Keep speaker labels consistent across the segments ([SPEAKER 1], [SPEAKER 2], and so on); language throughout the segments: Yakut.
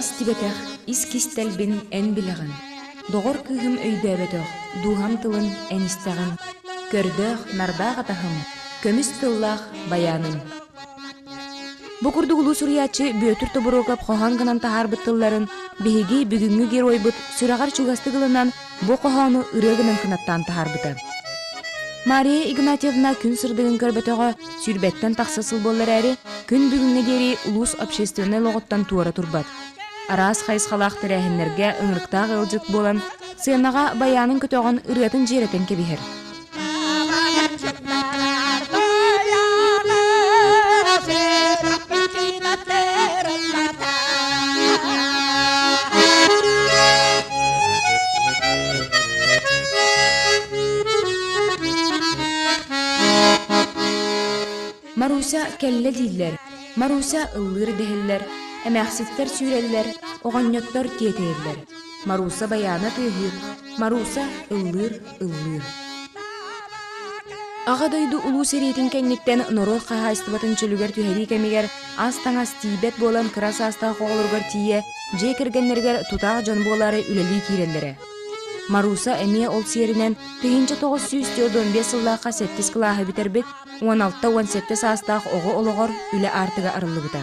[SPEAKER 1] истибэтэх ис кистэлбин эн билэҕин, Доҕор кыыһым өйдөөбөтөх дууһам тылын эн истэҕин, Көрдөөх, нардаах атаһым, көмүс тыллаах байааным. Бу курдук улуу суруйааччы Бүөтүр Тобуруокап хоһоон гынан таһаарбыт тылларын биһиги бүгүҥҥү геройбут сүрэҕэр чугастык ылынан бу хоһоону ырыа гынан кынаттаан таһаарбыта. Мария Игнатьевна күн сырдыгын көрбөтөҕө сүүрбэттэн тахса сыл буолла эрээри, күн бүгүҥҥэ диэри улуус общественнай олоҕуттан туора турбат. Араас хайысхалаах тэрээһиннэргэ ыҥырыктаах ыалдьыт буолан, сценаҕа байаанын көтөҕөн ырыатын дьиэрэтэн кэбиһэр. Маруся кэллэ дииллэр, Маруся ыллыыр дэһэллэр, эмээхситтэр сүүрэллэр, оҕонньоттор тиэтэйэллэр. Маруся байаана тыаһыыр, Маруся ыллыыр, ыллыыр. Аҕа дойду Улуу сэриитин кэнниттэн норуот хаһаайыстыбатын чөлүгэр түһэрии кэмигэр ас-таҥас тиийбэт буолан кыра саастаах оҕолоругар тиийэ дьиэ кэргэннэригэр тутаах дьон буолаары үлэлии киирэллэрэ. Маруса эмиэ ол сиэринэн 1945 сыллаахха сэттис кылааһы бүтэрбит 16-17 саастаах оҕо олоҕор үлэ аартыга арыллыбыта.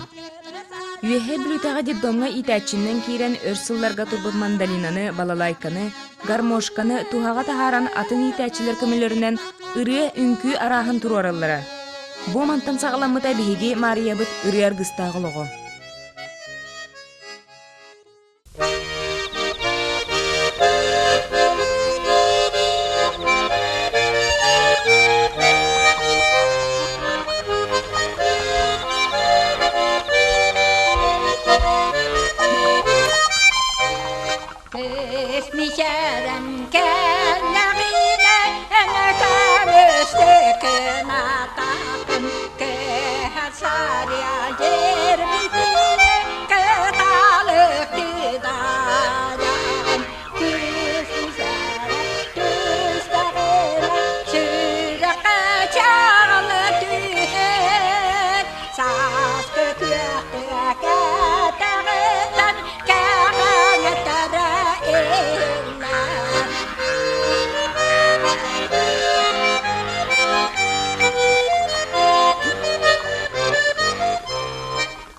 [SPEAKER 1] Үөһээ Бүлүүтэҕи детдомҥа иитээччинэн киирэн өр сылларга турбут мандолинаны, балалайканы, гармошканы туһаҕа таһааран атын иитээччилэр көмөлөрүнэн ырыа, үҥкүү арааһын туруораллара. Бу мантан саҕаламмыта биһиги Маарыйабыт ырыа аргыстаах олоҕо.
[SPEAKER 2] Көс мичээрэн кэллэҕинэ Көмүстүкүн атаҕын кыһа сарыа дьэрбитинэ кыталык тыдаайаҕын Көс мичээрэн түстэҕинэ сүрэххэ чаҕыл түһэр Сааскы күөхтүө кэтэҕиттэн кэҕиҥэтэрэ иһиллэр.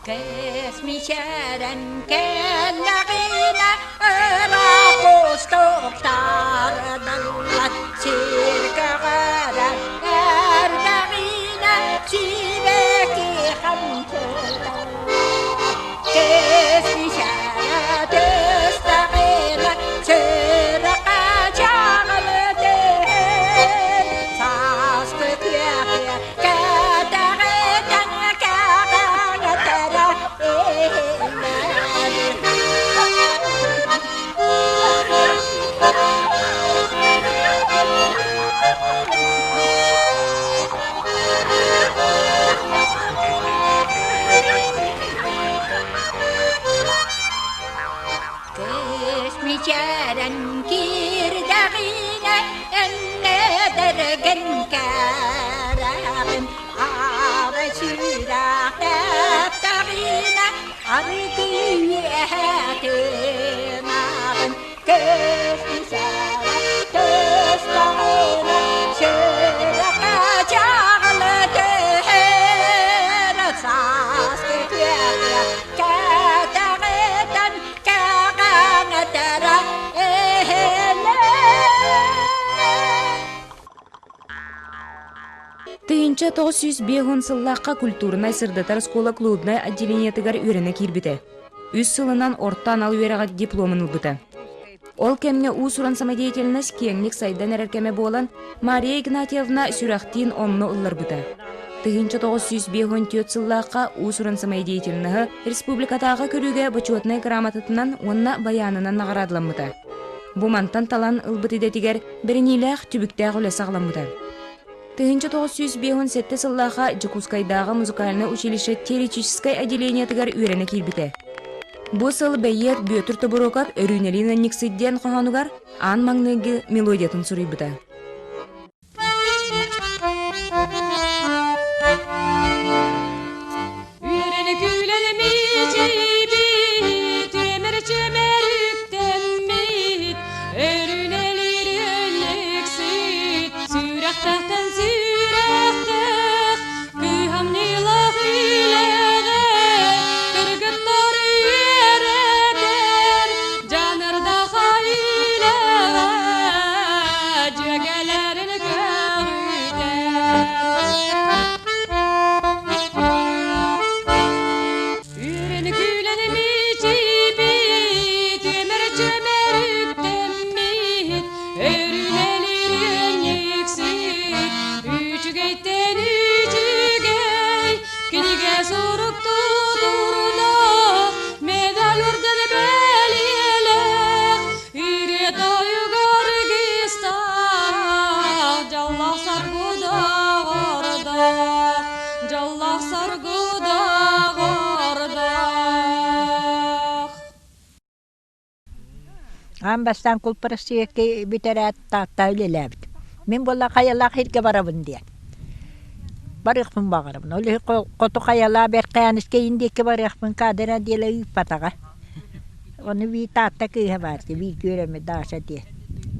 [SPEAKER 2] Кэс мичээрэн кэллэҕинэ ыраах кустуктар даллар сиргэҕэрэ эрдэҕинэ сибэкки хамсытар. Кэс мичээрэ түстэҕинэ сүрэххэ чаҕыл түһэр. Сааскы күөххэ кэтэҕиттэн кэҕэҥэтэрэ иһиллэр. Кыыс мичээрэн киирдэҕинэ эннэдэргэн кээрэҕин аара сүрэх тэптэҕинэ аргы үөһэ тыынаҕын Кыыс мичээрэ түстэҕинэ сүрэххэ чаҕылы түһэр сааскы күөххэ кэтэҕиттэн кэҕэҥэтэрэ иһиллэр.
[SPEAKER 1] 1950 сыллаахха культурнай-сырдатар оскуола клубнай отделениетыгар үөрэнэ киирбитэ. Үс сылынан орто анал үөрэҕэ дипломун ылбыта. Ол кэмҥэ уус-уран самодеятельность киэҥник сайдан эрэр кэмэ буолан, Мария Игнатьевна сүрэхтиин онно ылларбыта. 1954 сыллаахха уус-уран самодеятельноһы республикатааҕы көрүүгэ бочуотунай грамотатынан уонна байаанынан наҕараадаламмыта. Бу мантан талан ылбыт идэтигэр бэриниилээх түбүктээх үлэ саҕаламмыта. 1957 сыллаахха Дьокуускайдааҕы музыкальнай училище теоретическай отделениетыгар үөрэнэ киирбитэ. Бу сыл бэйиэт Бүөтүр Тобуруокап Өрүүнэлиин ыанньыксыт диэн хоһоонугар аан маҥнайгы мелодиятын суруйбута.
[SPEAKER 3] Үөрэнэ күлэн мичийбитим.
[SPEAKER 2] Аан бастаан кулпарасыакка бүтэрээт Таатта үлэлээбитим. Мин буолла хайалаах сиргэ барабын диэн. Барыахпын баҕарабын. Ол иһин хоту хайалаах Бэркээнискэ иин диэки барыахпын каадыр отдела ыыппатаҕа. Ону бии Таатта кыыһа баар дии, бииргэ үөрэммит Даша диэн.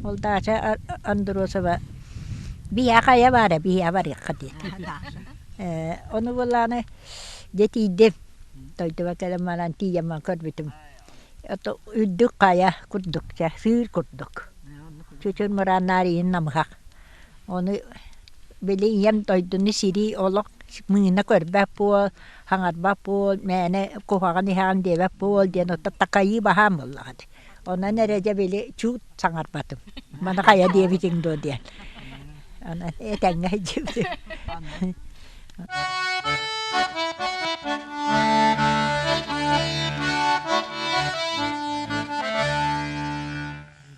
[SPEAKER 2] Ол Даша Андросова биһиэхэ хайа баара, биһиэхэ барыахха диэтэ. Ээ, ону буоллаҕына дьэ тиийдим. Дойдубар кэлэн баран тиийэн баран көрбүтүм. Это үрдүк хайа курдук, чэ, сыыр курдук. Чүчүр мырааннаар иһин намыһах. Ону били ийэм дойдуну сирии олох мыына көрбөт буол, хаҥарбат буол, мээнэ куһаҕан иһэҕин диэбэт буол диэн оттон такайыы баһаам буоллаҕа дии. Онон эрэ дьэ били чуут саҥарбатым. Маны хайа диэбитиҥ дуо диэн. Онон этэҥҥэ сылдьыбытым.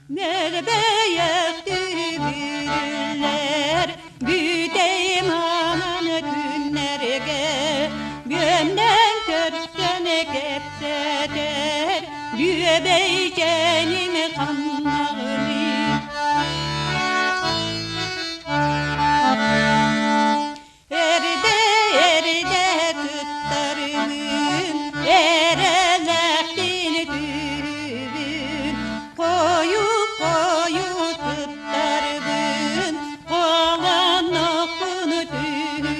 [SPEAKER 3] Мэрбэйэхтибириллэр бүтэй маҥан күннэргэ бүөмнэн көрсөн кэпсэтэр бүөбэйчэним ханнаҕыный Эрдэ эрдэ кыттарымын, эрэлэхтин түүрүбүн, хойу-хойу туттарбын, холоннохпун түүрүбүн.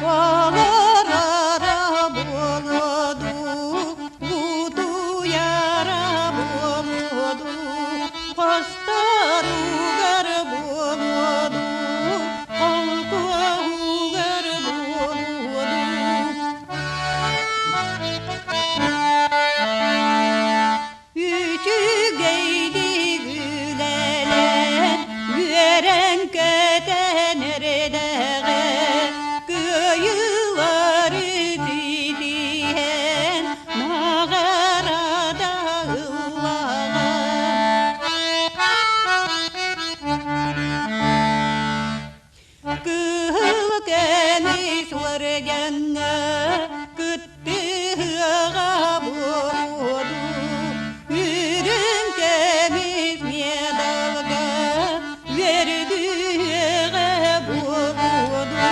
[SPEAKER 3] Олороро буолуо дуу, бутуйара буолуо дуу, хосторугар буолуо дуу, холкуоһугар буолуо дуу. Үчүгэйдик үлэлээн, үөрэн-көтөн эрдэҕэ, кыайыылары ситиһэн, наҕараада ыллаҕа. Кыһыл көмүс уордьаҥҥа кыттыһыаҕа буолуо дуу, үрүҥ көмүс медалга үөрдүһүөҕэ буолуо дуу.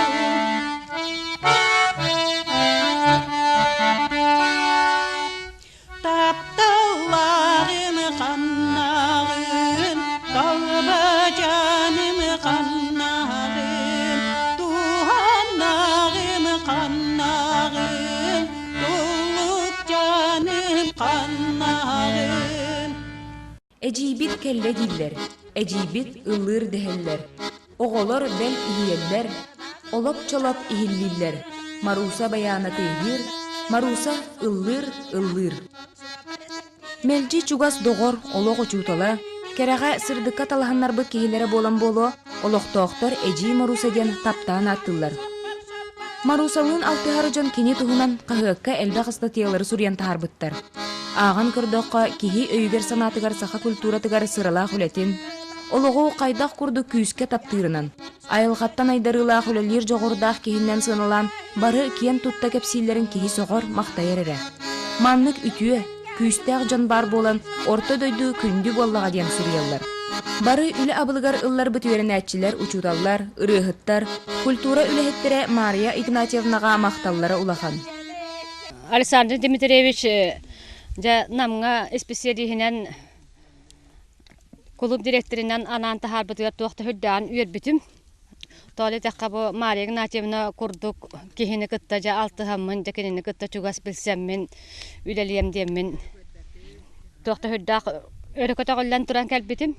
[SPEAKER 3] Тапталлааҕым ханнаҕын, талбачааным ханнаҕын, туһаннаҕым ханнаҕын, туллукчааным ханнаҕын.
[SPEAKER 1] Эдьиийбит кэллэ дииллэр, эдьиийбит ыллыыр дэһэллэр, оҕолор бэл иһийэллэр, олоп-чолоп иһиллииллэр, Маруса байаана тыаһыыр, Маруса ыллыыр, ыллыыр. Мэлдьи чугас доҕор, олох учуутала, кэрэҕэ сырдыкка талаһыннарбыт киһилэрэ буолан буолуо, олохтоохтор эдьиий Маруса диэн таптаан ааттыыллар. Марусалыын алтыһар дьон кини туһунан хаһыакка элбэх ыстатыйалары суруйан таһаарбыттар. Ааҕан көрдөххө, киһи өйүгэр-санаатыгар саха культуратыгар сыралаах үлэтин, олоҕу хайдах курдук күүскэ таптыырынан, айылҕаттан айдарыылаах үлэлиир дьоҕурдаах киһинэн сыаналаан бары киэн тутта кэпсииллэрин киһи сөҕөр, махтайар эрэ. Маннык үтүө, күүстээх дьон баар буолан, орто дойду күндү буоллаҕа диэн суруйаллар. Бары үлэ абылыгар ылларбыт үөрэнээччилэр, учууталлар, ырыаһыттар, культура үлэһиттэрэ Мария Игнатьевнаҕа махталлара улахан.
[SPEAKER 4] Александр Дмитриевич дьэ Намҥа исписэлииһинэн кулууп дириэктэринэн анаан таһаарбытыгар туох да үрдээн үөрбүтүм. Тоҕо диэтэххэ бу Мария Игнатьевна курдук киһини кытта дьэ алтыһаммын, дьэ кинини кытта чугас билсэммин, үлэлиэм диэммин туох да үрдээх өрө көтөҕүллэн туран кэлбитим.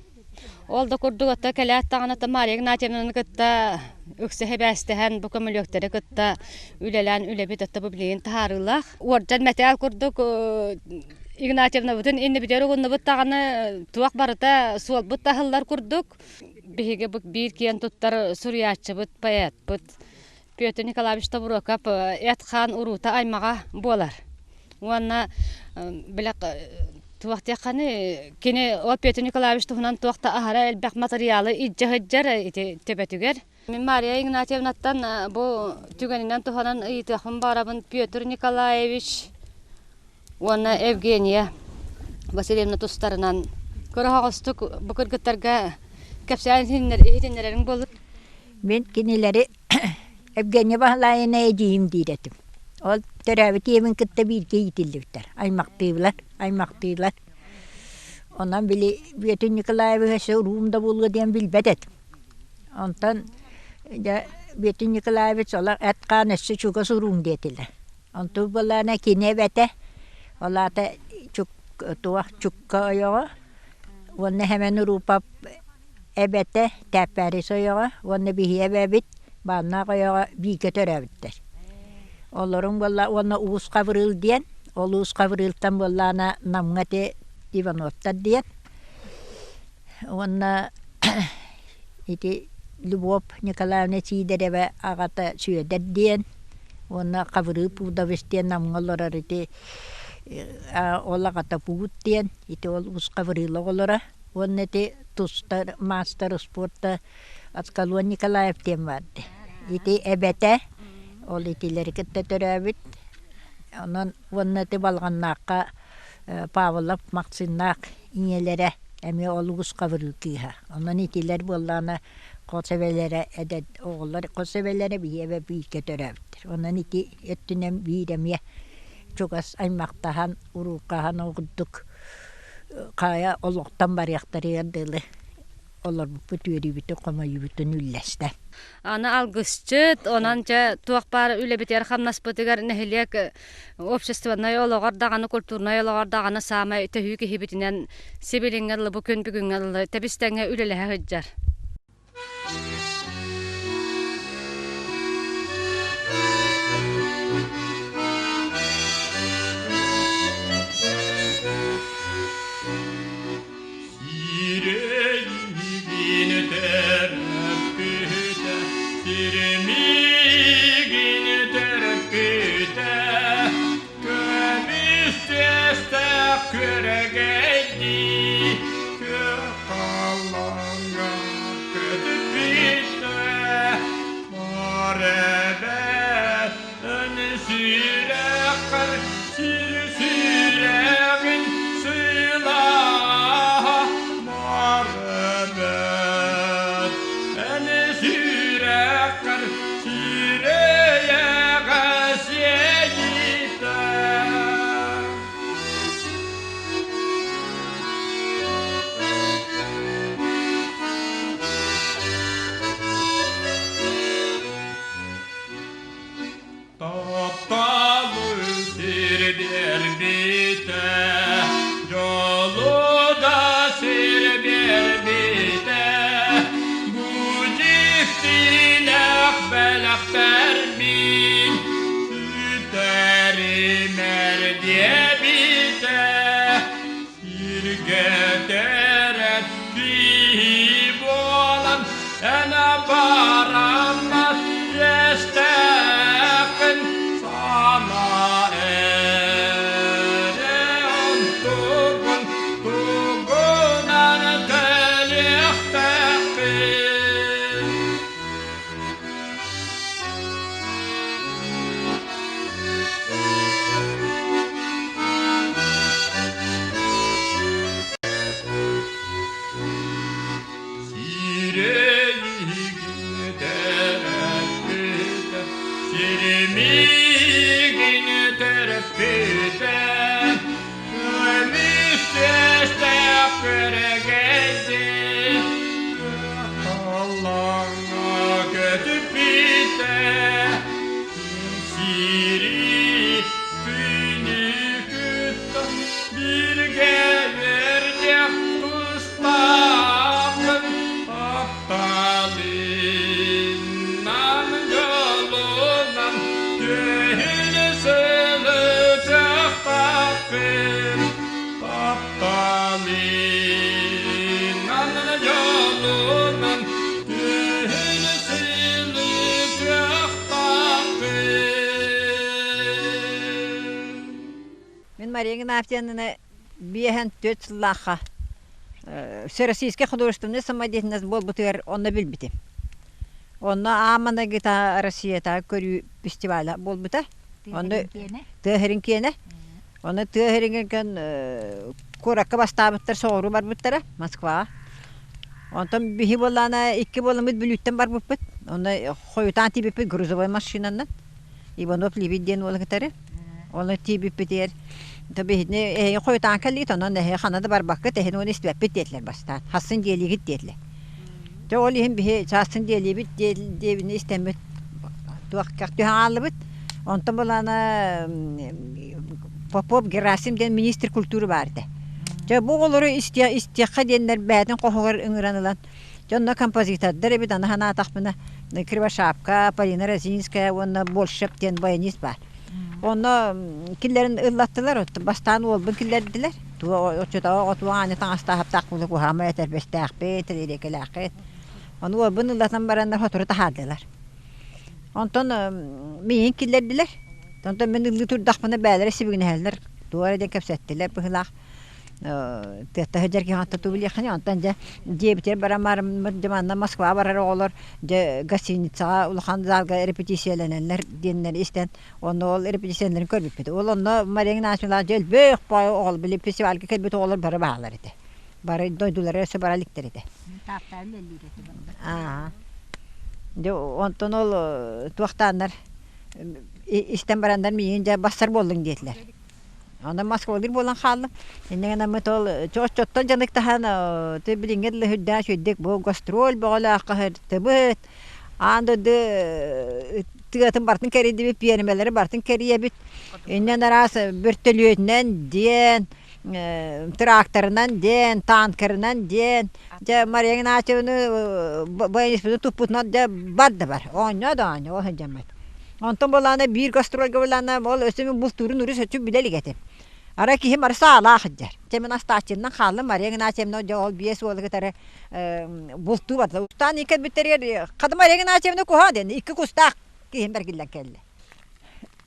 [SPEAKER 4] Ол да курдук ото кэлээт даҕаны Мария Игнатьевнаны кытта үксэ сибээстэһэн бу көмөлүөктэри кытта үлэлээн үлэбит ото бу билигин таһаарыылаах. Уордьан мэтээл курдук Игнатьевнабытын иннибитигэр угуннубут даҕаны туох барыта суолбут таһыллар курдук. Биһиги бу биир киэн туттар суруйааччыбыт, поэтпыт Петр Николаевич Тобуруокап эт-хаан уруута аймаҕа буолар. Уонна билэ Туох диэххэ кини ол Петр Николаевич туһунан туох да аһара элбэх матырыйаалы илдьэ сылдьар ити төбөтүгэр. Мин Мария Игнатьевнаттан бу түгэнинэн туһанан ыйытыахпын баҕарабын Петр Николаевич уонна Евгения Васильевна тустарынан кыра бу кыргыттарга кэпсээн иһитиннэрэриҥ буоллун.
[SPEAKER 2] Мин кинилэри Евгения Баһылайына эдьиийим диир этим. Ол төрөөбүт ийэбин кытта бииргэ иитиллибиттэр. Аймахтыылар, аймахтыылар. Онон били Бүөтүр Николаевич өссө уруум да буолуо диэн билбэт этим. Онтон дьэ Бүөтүр Николаевич олох эт-хаан өссө чугас уруум диэтилэр. Онту буоллаҕына кини эбэтэ, ол аата чук туох чукка ойоҕо уонна Сэмэн Уруупап эбэтэ Тээппээрис ойоҕо уонна биһиги эбэбит Бааннаах ойоҕо бииргэ төрөөбүттэр. Олорун буолла уонна Уус Хабырыыл диэн, ол Уус Хабырыылтан буоллаҕына Намҥа ити Ивановтар диэн уонна ити Любовь Николаевна Сиидэрэбэ аҕата Сүөдэр диэн уонна Хабырыыл Пудович диэн Намҥа олорор ити ол аҕата Пуут диэн ити ол Уус Хабырыыл оҕолоро уонна ити тустар маастар спорта Аскалон Николаев диэн баар дии. Ити эбэтэ ол итилэри кытта төрөөбүт. Онон уонна ити Балаҕаннаахха Павлов Максимнаах ийэлэрэ эмиэ олус хабырыы кыыһа. Онон итилэр буоллаҕына хос эбэлэрэ эдэр оҕолор хос эбэлэрэ биһи эбэ бииргэ төрөөбүттэр. Онон ити өттүнэн биир эмиэ чугас аймахтаһан, уруукаһан ол курдук хайа олохтон барыахтарыгар дылы олорбуппут үөрүүбүтүн хомойуубутун үллэстэ.
[SPEAKER 4] Аны алгысчыт, онон дьэ туох баар үлэбитигэр-хамнаспытыгар нэһилиэк общественнай олоҕор даҕаны, культурнай олоҕор даҕаны саамай төһүү киһибитинэн сибилиҥҥэ дылы бу күн бүгүҥҥэ дылы тэбис-тэҥҥэ үлэлэһэ сылдьар.
[SPEAKER 3] Сирэйигин төрөппүтэ, сиримигин төрөппүтэ, көмүс түөстээх күөрэгэйдии, күөх халлааҥҥа көтүппүтэ, Моребет сүрэххэр сир сүрэҕин сылааһа Моребет эн сүрэххэр сирэйэҕэ сиэйитэ. Тапталы сир биэрбитэ, дьолу да сир биэрбитэ, бу дьиктилээх бэлэхтэр мин сүтэримэр диэбитэ, сиргэ тэрэт киһи буолан эн бараммат иэстээххин санаа эрэ онтугун тугунан төлүөхтээххин. Сирэйигин сиримигин төрөппүтэ, көмүс түөстээх көрөгөйдү, халлааҥҥа көтүппүтэ, сири күнү кытта бииргэ үөрдэх тустаахпын тапталынан дьолунан түһүн сылытыахтаахпын тапталынан дьолунан түһүн сылытыахтаахпын.
[SPEAKER 5] Мин Мария Игнатьевнаны 54 сыллаахха Всероссийскай художественнай самодеятельность буолбутугар онно билбитим. Онно аан маҥнайгыта Россиятааҕы көрүү фестиваля буолбута. Онно тыа сирин киэнэ. Онно тыа сирин кэн куоракка бастаабыттар соҕуруу барбыттара Москваҕа. Онтон биһи буоллаана икки буоламмыт Бүлүүттэн барбыппыт. Онно хойутаан тиийбиппит грузовой машинанан. Иванов Левит диэн уолу кытары. Оны тиийбиппитигэр биһини эһиги хойутаан кэллигит, онон эһиги ханна да барбаккыт, эһини уонна истибэппит диэтилэр бастаан. Хассын диэлиигит диэтилэр. Дьэ ол иһин биһи чаасын диэлиибит диэбини истэммит туох түһэн хааллыбыт. Онтон булаана Попов Герасим диэн министр культуры баар этэ. Дьэ бу оҕолору истиэххэ диэннэр бэйэтин хоһугар ыҥыран ылан Дьэ онно композитордар эбит, аны санаатахпына Кривошапка, Полина Розинская уонна Большев диэн баянист баар. Онно киллэрин ыллаттылар, бастаан уолбун киллэрдилэр. Оччотооҕу отуо аанньа таҥастааһаптаах буолук уһаама этэрбэстээхпит, эриэкэлээххит. Ону уолбун ыллатан бараннар сотору таһаардылар. Онтон миигин киллэрдилэр. Онтон мин ыллыы турдахпына бээлэрэ сибигинэһэллэр, туох эрэ диэн кэпсэттилэр быһыылаах. Тыатта сылдьар киһи онтон туу билиэххиний онтон дьэ дьиэбитигэр баран бараммыт дьэ манна Москва барар оҕолор дьэ гостиницаҕа улахан залга репетициялэнэллэр диэннэри истэн онно ол репетицияларын көрбүппүт ол онно Мария Игнатьевна дьэ элбэх баай оҕолор били фестивальга кэлбит оҕолор бары бааллар этэ бары дойдулара өссө бара иликтэр этэ аа дьэ онтон ол туохтааннар истэн бараннар миигин дьэ бассар буоллуҥ диэтилэр Онон Москвалыыр буолан хааллым. Инньэ гынаммыт ол оччоттон дьаныктаһан ты билиҥҥи дылы сүрдээх үчүгэйдик бу гастроль бөҕөлөөххө сырыттыбыт. Аан дойду тыатын барытын кэрийдибит, пиэрмэлэри барытын кэрийэбит. Инньэ араас бөртөлүөтүнэн диэн, тракторынан диэн, танкерынан диэн. Дьэ Мария Игнатьевны баяниспытын туппутунан дьэ бар да бар, оонньоо да оонньоо, ол сылдьаммыт. Онтон буоллаҕына биир гастрольга буоллаҕына ол өссө мин бултуурун урус өттүн билэ илик этим. Арай киһим ары саалаах сылдьар. Дьэ мин астааччыннан хааллым Мария Игнатьевна дьэ ол биэс уолу кытары бултуу барда. Устаан икки кэлбиттэригэр хата Мария Игнатьевна куһаҕан диэн икки кустаах киһим бэргиллэн кэллэ.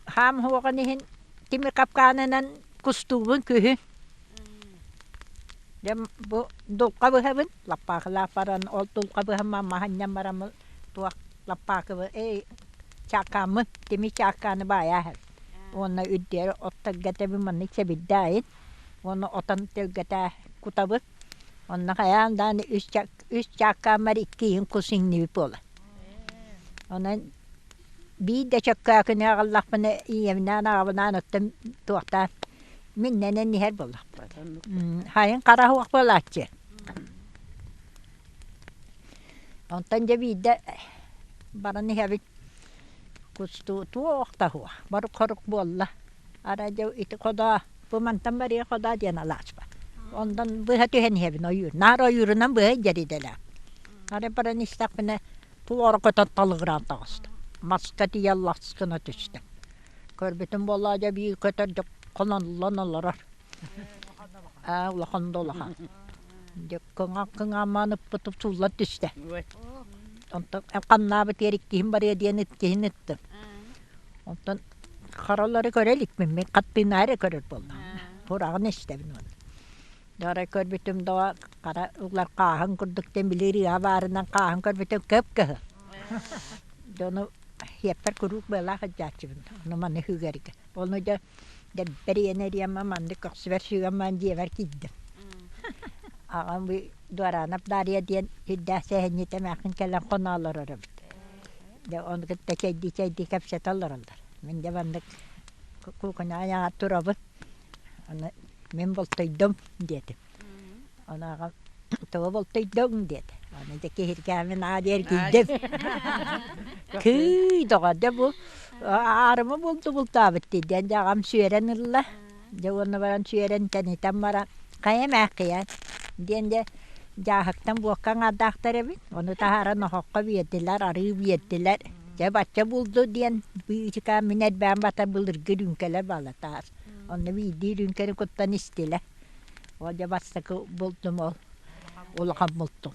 [SPEAKER 2] Хаам уһуоҕун иһин тимир капкаанынан кустуубун күһүн. Дьэ бу дулха быһабын лаппаахылаах баран ол дулха быһан маһанньан баран туох лаппаакыбы эй чаакааммын тимир чаакааны баайаа уонна үрдүгэр оттарга маннык сэбирдээх уонна отон төлгөтө кутабыт онно хайаан даҕаны үс чаакааммар икки иһин кус иҥнибит буолар онон биир да чөккөөкүнү аҕаллахпына ийэбинээн аҕабынаан оттон туохтаан миннэнэн иһэр буоллахпыт хайын хара суох буолааччы Онтон дьэ биирдэ баран иһэбит кустуу туох да суох борук-хорук буолла арай дьэ ити ходоо бу мантан барыа ходоо диэн алааспар онтон быһа түһэн иһэбин ойуур наар ойуурунан быһа илдьэр идэлээх арай баран истэхпинэ туора көтөн талыгыраан таҕыста маска тиийэн лас гына түстэ көрбүтүм буоллаа дьэ биир көтөр дьэ хоноллон олорор аа улахан да улахан Дьэ кыҥаамаан ыппытым сууллан түстэ. Онтон ханнаабытыгар иккиһин барыа диэн иккиһин ыттым. Онтон харалары көрө иликпин, мин хаттыынаа эрэ көрөр буоллаҕым. Тураҕын истэбин уонна. Дьэ арай көрбүтүм да хара улар хааһын курдук диэн били ырыа баарынан хааһын көрбүтүм көп-көһө. Дьону сиэппэр куруук быалаах илдьээччибин, ону маны үгэргэ. Ону дьэ Дэббэриэн эриэмэ маннык көхсүбэр сүгэн дьиэбэр киирдим. Аҕам Дуораанап Дарья диэн сүрдээх сэһэнньит эмээхсин кэлэн хоно олорор эбит. Дьэ ону кытта чэйдии-чэйдии кэпсэтэ олороллор. Мин дьэ маннык куукуна айаҕар турабын. Аны мин болтойдум диэтим. Ону аҕам тоҕо болтойдуҥ диэтэ. Аны дьэ киһиргээмин аа диэр киирдим. Кыый доҕор дьэ бу аарыма булду бултаабыт дии диэн дьэ аҕам сүөрэн ылла. Дьэ уонна баран сүөрэн тэнитэн баран хайа эмээххийэн диэн дьэ дьааһыктан буокка аҥаардаахтар эбит. Ону таһааран оһоххо биэрдилэр, арыы биэрдилэр. Дьэ бачча булду диэн быычыкаан мин эрбээн батар былыргы үрүүҥкэлэр баалатаас. Онно биирдии үрүүҥкэни куттан истилэр. Ол дьэ бастакы булдум ол улахан бултум.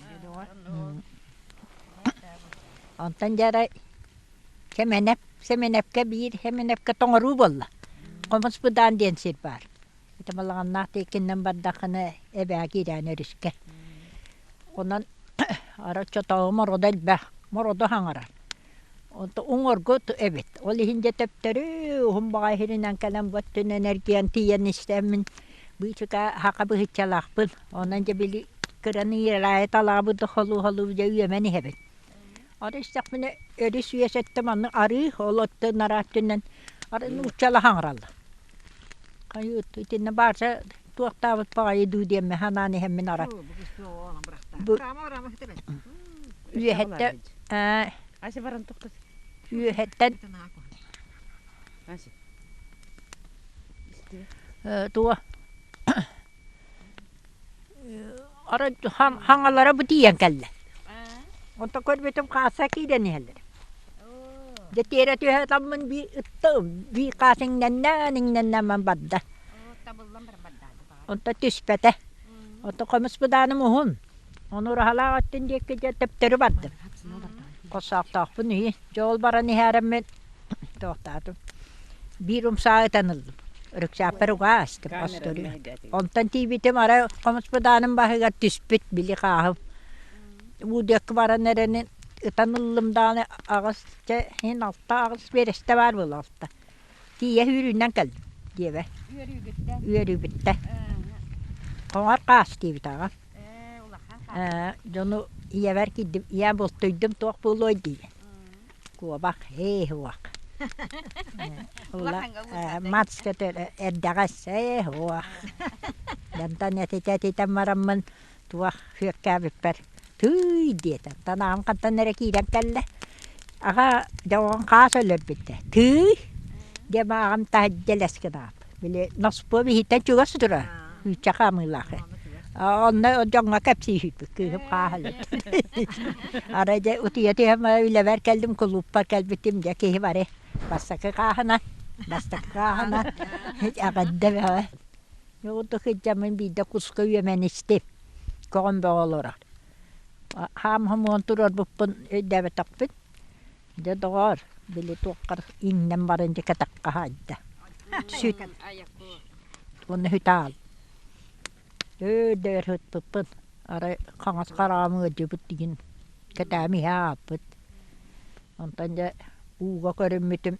[SPEAKER 2] Онтон дьэ арай Сэмэнэп, Сэмэнэпкэ биир Сэмэнэпкэ тоҥоруу буолла. Хомус Быдаан диэн сир баар. Ити балаҕаннаах диэкинэн бардаххына эбээ киирээн өрүскэ. Онон ара оччотооҕу мороду элбэх, мороду хаҥарар. Онто уҥуоргу эбит. Ол иһин дьэ төптөрү уһун баҕайы сиринэн кэлэн бу өттүнэн эргийэн тиийэн истэммин быычыка хака быһыччалаахпын. Онон дьэ били кыраны иэраайы талаабыт да холуу-холуу дьэ үөмэн иһэбин. Ары истэхпинэ өрүс үөс өттө маннык арыы, ол өттө нараа өттүнэн ары нууччала хаҥыраллар. Хайыы итиннэ баарса туохтаабыт баҕайы дуу диэммин санаан иһэммин ара бу үөһэттэ үөһэттэн туо Арай хаҥалара бу тиийэн кэллэ. Онтон көрбүтүм хааса киирэн иһэллэр. Дьэ тиэрэ түһэ таммын бии ыттым, бии хаас иҥнэннээн иҥнэннээн барда. Онтон түспэтэ. Онтон хомус быдааным уһун. Ону ураһалаах өттүн диэки дьэ төптөрү бардым. Хосоохтоохпун үһү. Дьэ ол баран иһээрэммин туохтаатым. Биир умсаа ытан ыллым. Рюкзакпар угаастым остуруй. Онтон тиийбитим арай хомус быдааным баһыгар түспүт били хааһым. Уу диэки баран эрэнин ытан ыллым даҕаны аҕыс чэ иһин алта аҕыс биэрэстэ баар буолла алта. Тиийэ сүүрүүнэн кэллим диэбэ. Үөрүүбүттэн. Хоҥор хаас диэбит аҕам. Дьону ийэбэр киирдим, ийэм бултуйдум туох буолуой диибин. Куобах, ээ уох. Мацка эрдэҕэс ээ уох. Дантан этитэ-этитэн бараммын туох сүөккээбиппэр тыый диэтэ. Танаам хантан эрэ киирэн кэллэ. Аҕа дьоҕон хаас өлөрбүттэ. Тыый диэн аҕам таһырдьа элэс гынаап. Били носпуом иһиттэн чугас турар. Үүччэ хаамыылаах. Онно дьоҥҥо кэпсииһиппит кыыһым хааһылыт. Арай дьэ утуйа түһэн үлэбэр кэллим, кулууппар кэлбитим дьэ киһи бары бастакы хааһынан, бастакы хааһынан эҕэрдэ бөҕө. Дьоҕурдук сылдьаммын биирдэ куска үөмэн истим. Көҕөн бөҕө олорор. Хаам хомуон турарбыппын өйдөөбөтөхпүн. Дьэ доҕоор, били туоххар иҥнэн баран дьэ кэтэххэ хаайда. Сүт. Уонна сүт аал. Өө-дөөр сыппыппын, арай хаҥас хараҕым ыалдьыбыт диин кэтээн иһэ ааппыт. Онтон дьэ ууга көрүммүтүм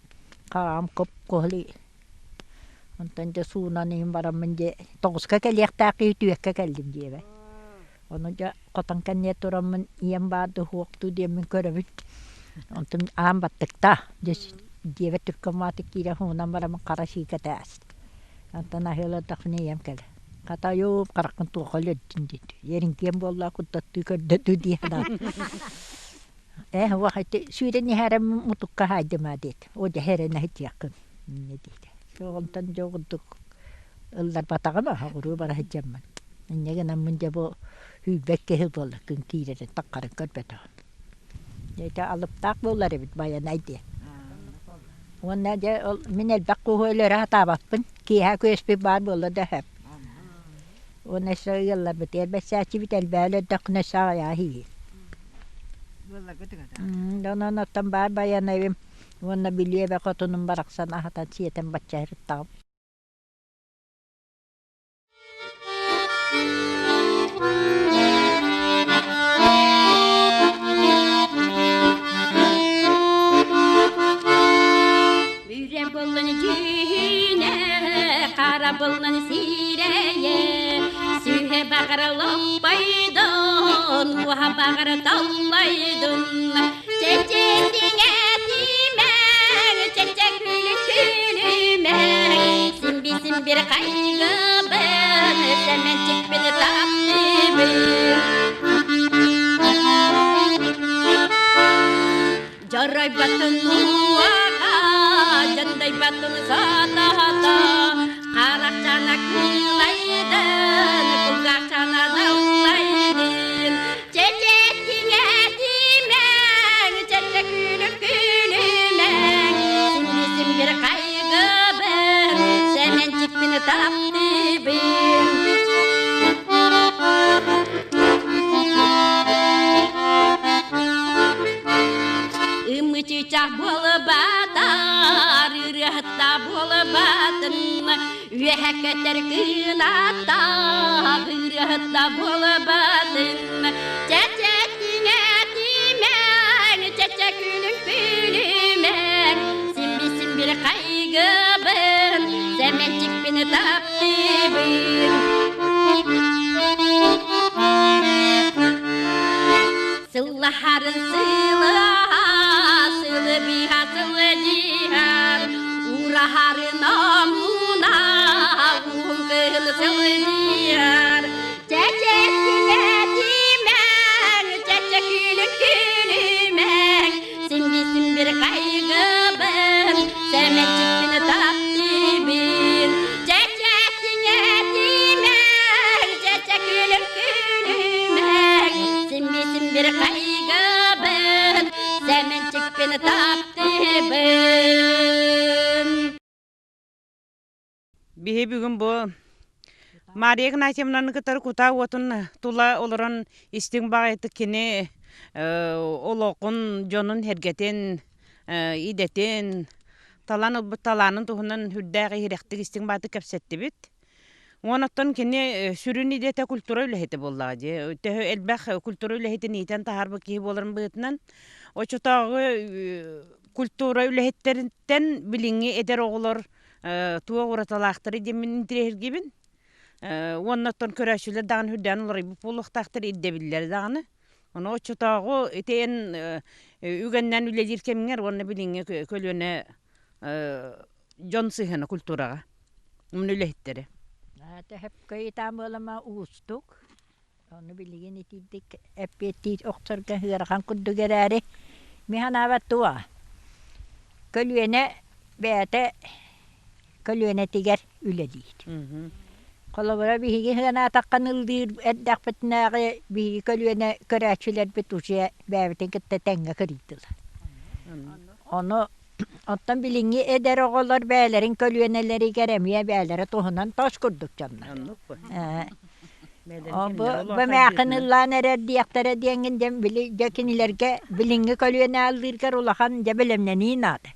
[SPEAKER 2] хараҕым кып-кыһыл Онтон дьэ суунан иһин бараммын дьэ тоҕуска кэлиэхтээх киһи түөккэ кэллим диэбэт. Ону дьэ хотон кэнниэ тураммын ийэм баар дуу суох дуу диэммин көрөбүн. Онтум аан баттыктаах дьэ диэбэт түркомаатык киирэн уунан бараммын хара сиикэтэ ааста. Онтон аһыылардахпына ийэм кэлэр. Хата айуу хараххын туохха өлөрдүн диэт. Эриҥкиэм буоллаа куттаттыы көрдөтүү дии санаатым. Ээ уох ити сүүрэн иһээрэ мутукка хаайдым аа диэт. О дьэ эрэнэ сытыаххын инньэ диэтэ. Онтон дьэ курдук ылларбатаҕым оҕуруо бара сылдьаммын. Инньэ гынаммын дьэ бу сүүрбэт киһи буолла күн киирэрин таххарын көрбөтөҕүм. Дьэ ити алыптаах буолар эбит Байанай диэн. Уонна дьэ ол мин элбэх куһу өлөрө сатаабаппын. Киэһэ күөспүт баар буолла да сөп. Уонна өссө ыалларбытыгар бэссээччибит элбэҕи өлөрдөххүнэ өссө аҕыйаҕы иһиир. Онон оттон баар Байанайым уонна Бүлүү эбэ хотунум барахсан аһатан сиэтэн бачча сырыттаҕым.
[SPEAKER 4] Бүрэ буллун дьүһүнэ, хара буллун сирэйэ, сүһэ баҕара лоппойдун, уоһа баҕара таллайдун, чэчэтиҥэ тимэҥ, чэчэ күлү күлүмэҥ, симби-симбир хайгыбын, сэмэнчикпин таптыыбын. Дьарайбатын уоха, дьандайбатын сатаата, харахчана кыылайдын, кулгаахчана даллайдын, чэчэтиҥэ тимэҥ, чэчэ күлүк күлүмэҥ, симби-симбир хайгыбын, сэмэнчикпин таптыыбын. Ымычычах буолбатар, ырыаһытта буолбатын,
[SPEAKER 6] Үөһэ көтөр кыынаттаах ырыаһытта буолбатын. Чэчэ тиҥэ тимэҥ, чэчэ күлүҥ күлүмэҥ, симби-симбир хайгыбын, сэмэнчикпин таптыыбын. Сыллаһарын сылаһа, сылы биһа сылы диһэр, ураһарын омуна, уһун кыһын сылы диһэр. Чэчэ тимэ тимэҥ, чэчэ күлүм күлүмэҥ, симби-симбир хайгыбын, сэмэнчикпин таптыыбын. Чэчэ тиҥэ тимэҥ, чэчэ күлүм күлүмэҥ, симби-симбир хайгыбын, сэмэнчикпин таптыыбын.
[SPEAKER 7] Биһи бүгүн бу Мария Игнатьевнаны кытары кутаа уотун тула олорон истиҥ баҕайытык кини олоҕун, дьонун сэргэтин, идэтин, талан ылбыт талаанын туһунан сүрдээх иһирэхтик истиҥ баҕайытык кэпсэттибит. Уон оттон кини сүрүн идэтэ культура үлэһитэ буоллаҕа дии. Төһө элбэх культура үлэһитин иитэн таһаарбыт киһи буоларын быһыытынан, оччотооҕу культура үлэһиттэриттэн билиҥҥи эдэр оҕолор туох уратылаахтарый диэммин интириэһиргиибин. Уонна оттон көрөөччүлэр даҕаны үрдээн уларыйбыт буолуохтаахтар, ирдэбиллэрэ даҕаны. Ону оччотооҕу ити эн үгэннээн үлэлиир кэмҥэр уонна билиҥҥи көлүөнэ дьон сыһыана культураҕа уонна үлэһиттэрэ.
[SPEAKER 2] Төһөпкө итаамыалама уустук. Ону билигин итирдик эппиэттии охсорго ыарахан курдук эрээри, мин санаабар туох көлүөнэ бэйэтэ көлүөнэтигэр үлэлиир. Холобура, биһиги сыанаатаххын ыллыыр эрдэхпитинээҕи биһиги көлүөнэ көрөөччүлэрбит уже бэйэбитин кытта тэҥҥэ кырыйдылар. Ону оттон билиҥҥи эдэр оҕолор бэйэлэрин көлүөнэлэригэр эмиэ бэйэлэрэ туһунан тос курдук дьоннор. Бу бэмээхин ыллаан эрэр диэхтэрэ диэҥҥин дьэ били дьэ кинилэргэ билиҥҥи көлүөнэ аллыыргар улахан дьэ бэлэмнэнии наада.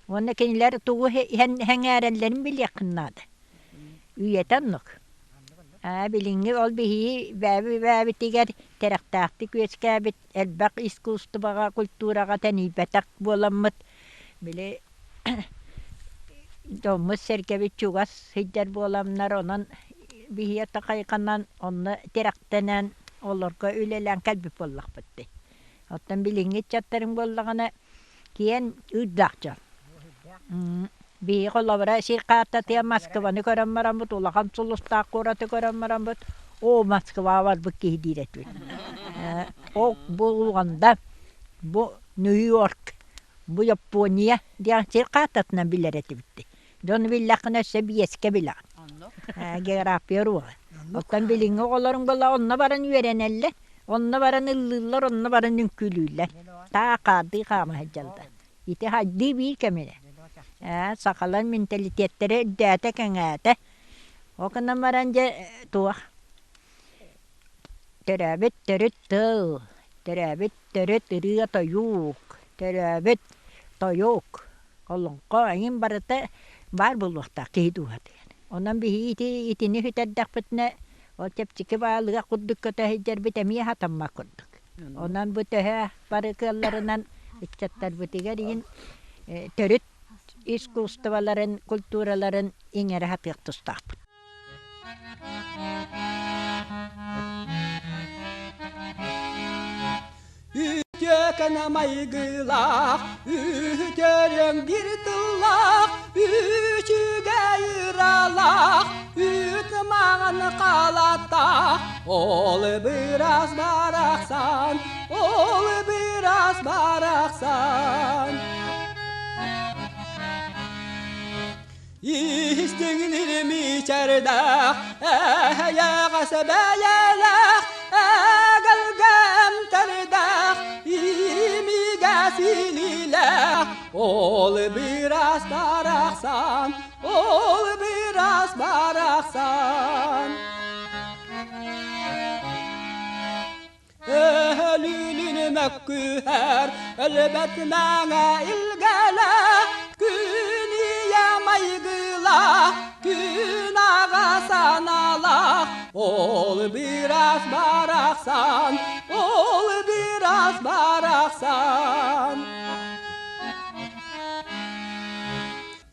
[SPEAKER 2] Уонна кинилэр тугу сэҥээрэллэрин билиэххин наада. Үйэтэ оннук. Аа билиҥҥи ол биһиги бэйэбитигэр тэрэхтээхтик үөскээбит элбэх искусствоҕа, культураҕа тэнийбэтэх буоламмыт били дьоммут-сэргэбит чугас сылдьар буоламнар онон биһиэхэ хайҕанан онно тирэхтэнэн олорго үлэлээн кэлбит буоллахпыт дии. Оттон билиҥҥи ыччаттарыҥ буоллаҕына киэн ыырдаах дьон. Биһиги холобура сир каартатыгар Москваны көрөн бараммыт, улахан сулустаах куораты көрөн бараммыт, оо, Москва барбыт киһи диир этибит. Ол бу Уганда, бу Нью-Йорк, бу Япония диэн сир каартатынан билэр этибит дии. Дьону биллэххинэ өссө биэскэ билэҕин. География уруога. Оттон билиҥҥи оҕолоруҥ буолла онно баран үөрэнэллэр, онно баран ыллыыллар, онно баран үҥкүүлүүллэр. Таах хаардыы хаама сылдьаллар. Ити хайдыы биир кэминэ. Ээ, сахалар менталитеттэрэ үрдээтэ, кэҥээтэ. Ол гынан баран дьэ туох төрөөбүт төрүт тыл, төрөөбүт төрүт ырыа-тойук, төрөөбүт тойук, олоҥхо эҥин барыта баар буолуохтаах киһи дууһатыгар. Онон биһиги ити итини сүтэрдэхпитинэ, ол чэпчэки баалыга курдук көтө сылдьарбыт эмиэ сатаммат курдук. Онон бу төһө бары кыалларынан ыччаттарбытыгар иһин төрүт искусстволарын, культураларын иҥэрэ сатыах тустаахпыт.
[SPEAKER 8] Үтүөкэн майгылаах, үтүөрүҥ биир тыллаах, үчүгэй ыралаах, үүт маҥан халаттаах, ол быраас барахсан, ол быраас барахсан. Истиҥнир мичэрдээх, эһэйэҕэс бэйэлээх, эгэлгэм тэрдээх, имигэс илиилээх, ол быраас барахсан, ол быраас барахсан. Өлүүлүн мөккүһэр, өлбөт мэҥэ илгэлэ, күн ийэ майгыла, Күн аға саналақ, ол biraz барақсан, ол biraz барақсан.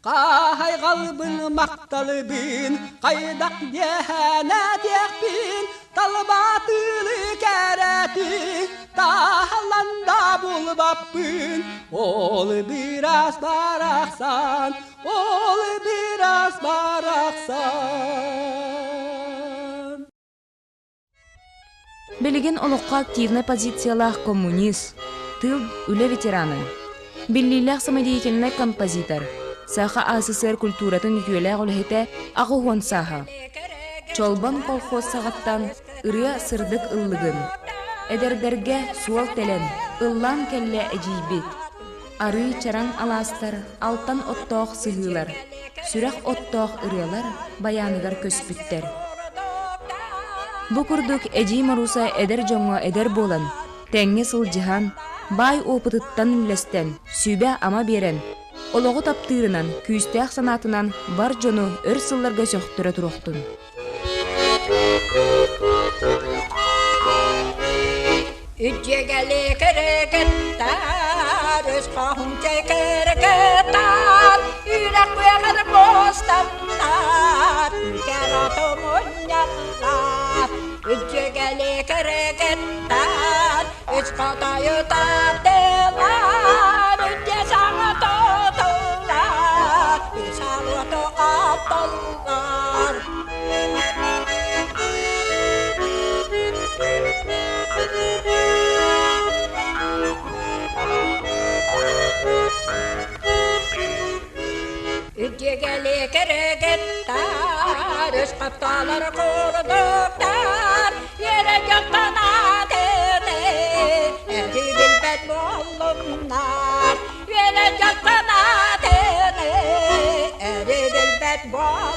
[SPEAKER 8] Қайғалбын мақталыбын, қайдақ дехәнә текпін, талбатылы кәрәті, тахланда булбаппын, ол biraz барақсан, ол biraz барақсан.
[SPEAKER 1] Билигин олоххо активнай позициялаах коммунист, тыыл, үлэ ветераны, биллиилээх самодеятельнай композитор, Саха АССР культуратын үтүөлээх үлэһитэ 80 сааһа. Чолбон колхоз саҕаттан ырыа сырдык ыллыгын, эдэрдэргэ суол тэлэн, ыллаан кэллэ эдьиийбит. Арыы чараҥ алаастар, алтан оттоох сыһыылар, сүрэх оттоох ырыалар байааныгар көспүттэр. Бу курдук Эдьиий Моруса эдэр дьоҥҥо эдэр буолан, тэҥҥэ сылдьыһан, баай опытыттан үллэстэн, сүбэ-ама биэрэн, олоҕу таптыырынан, күүстээх санаатынан бар дьону өр сылларга сөхтөрө туруохтун.
[SPEAKER 2] Үдьэгэли кэрэгеттар, өс хоһун кэрэгеттар, үрэх үөҕэр муостаннар, үкэр ото мунньаллар. Үдьэгэли кэрэгеттар, үс хотойу тардылар, үдьэ саҥа тотулар, үс алуоту оттоллар. Үдьэгэли кэрэгеттар, үс хапталар курдуктар, Yere yakkanatını, eri bilbet bollumlar. Yere yakkanatını, eri bilbet bollumlar.